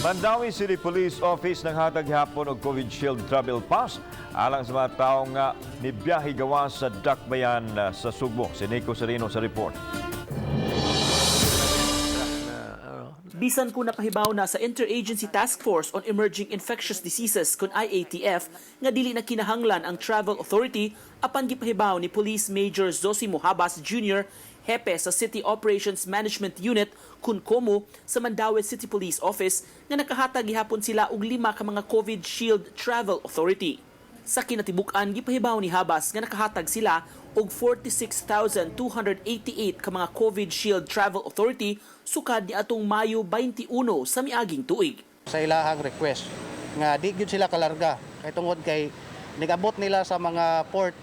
Mandaue City Police Office nanghatag gihapon og COVID Shield Travel Pass alang sa mga tawo nga nibiyahe gawas sa dakbayan sa Sugbo. Si Nico Sereno sa report. Bisan kung napahibaw na sa Interagency Task Force on Emerging Infectious Diseases kun IATF nga dili na kinahanglan ang Travel Authority, apan gipahibaw ni Police Major Zosimo Habas Jr., hepe sa City Operations Management Unit kun COMU sa Mandaue City Police Office, nga nakahatag gihapon sila og lima ka mga COVID Shield Travel Authority. Sa kinatibuk-an, gipahibaw ni Habas nga nakahatag sila og 46,288 ka mga COVID Shield Travel Authority sukad ni atong Mayo 21 sa miaging tuig. Sa ilahang request nga di gyud sila kalarga kay tungod kay nigabot nila sa mga port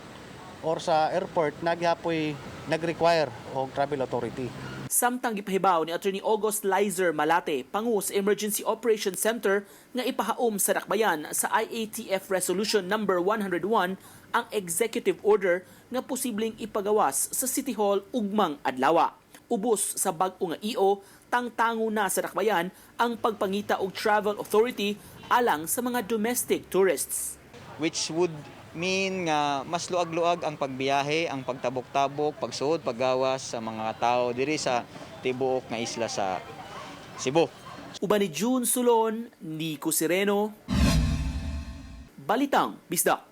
or sa airport, nagyapoy nag-require og travel authority. Samtang gipahibaw ni Attorney August Lizer Malate, pangu sa Emergency Operations Center, nga ipahaom sa dakbayan sa IATF Resolution number 101 ang executive order nga posibleng ipagawas sa City Hall ugmang adlaw. Ubos sa bag-o nga EO, tangtango na sa dakbayan ang pagpangita og travel authority alang sa mga domestic tourists. Which would mean nga mas luag-luag ang pagbiyahe, ang pagtabok-tabok, pagsuod, paggawas sa mga tao diri sa tibuok nga isla sa Cebu. Uban ni June Sulon, Nico Sereno, Balitang Bisdak.